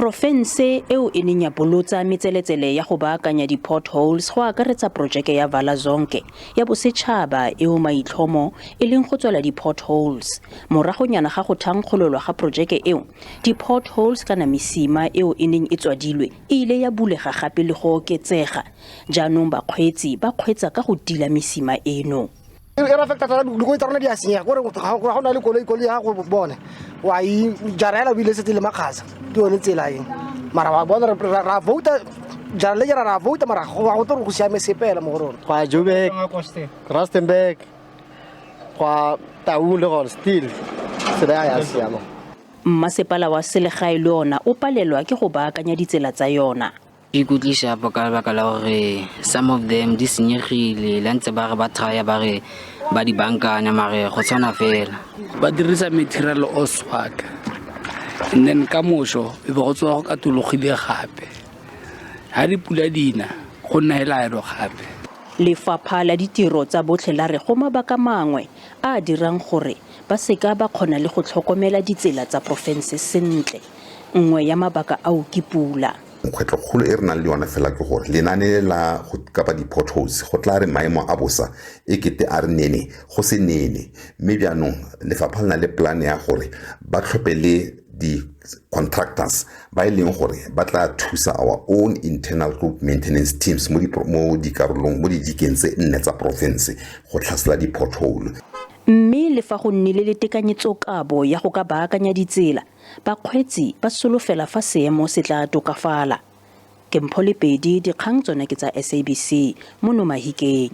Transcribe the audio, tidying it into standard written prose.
Porofense eo e neng ya bolotsa metseletsele ya go baakanya di-potholes go akaretsa porojeke ya Vala Zonke ya bosetšhaba eo maitlhomo e leng go tswela di-potholes. Moragonyana ga go thankgololwa ga porojeke eo, di-potholes kana mesima eo e neng e tswadilwe e ile ya bulega gape le go oketsega. Jaanong bakgweetsi ba kgweetsa ka go tila mesima eno. E re affecta thata, dikoloi tsa rona di a senyega kore ga go na le koloi, koloi ya go bone wa e jara hela o ile setse le makgasa ke yone tsela e. Mara wa bona ra vouta jara le jara, ra vouta, mara go tlo go siame sepela mo go rona. Go ya Joburg, Rustenburg, go ya Taung le gone still tsela ya siama. Mmasepala wa selegae le ona o palelwa ke go baakanya ditsela tsa yona. Ke ikutlwisa ka lebaka la gore some of them di senyegile, le ntse ba re ba try, ba re ba di bankanya, mare go tshwana fela. Ba dirisa material o swak and then ka moso e be go tswa go katologile gape. Ga dipula dina go nna hela yalo gape. Lefapha la Ditiro tsa Botlhe la re go mabaka mangwe a a dirang gore ba seka ba kgona le go tlhokomela ditsela tsa porofense sentle. Nngwe ya mabaka ao ke pula. Kgwetlhokgolo e re nang le yone fela ke gore lenane la go kapa di-potholes go tla re maemo a bosa e kete a re nene go se nene, mme jaanong lefapha le na le plan ya gore ba tlhophe le di-contractors ba e leng gore ba tla thusa our own internal road maintenance teams mo dikarolong, mo didikeng tse nne tsa porofense go tlhasela di-pothole. Mme le fa go nnile le tekanyetsokabo ya go ka baakanya ditsela, bakgweetsi ba solofela fa seemo se tla tokafala. Ke Mpho Lepedi, dikgang tsone ke tsa SABC mono Mahikeng.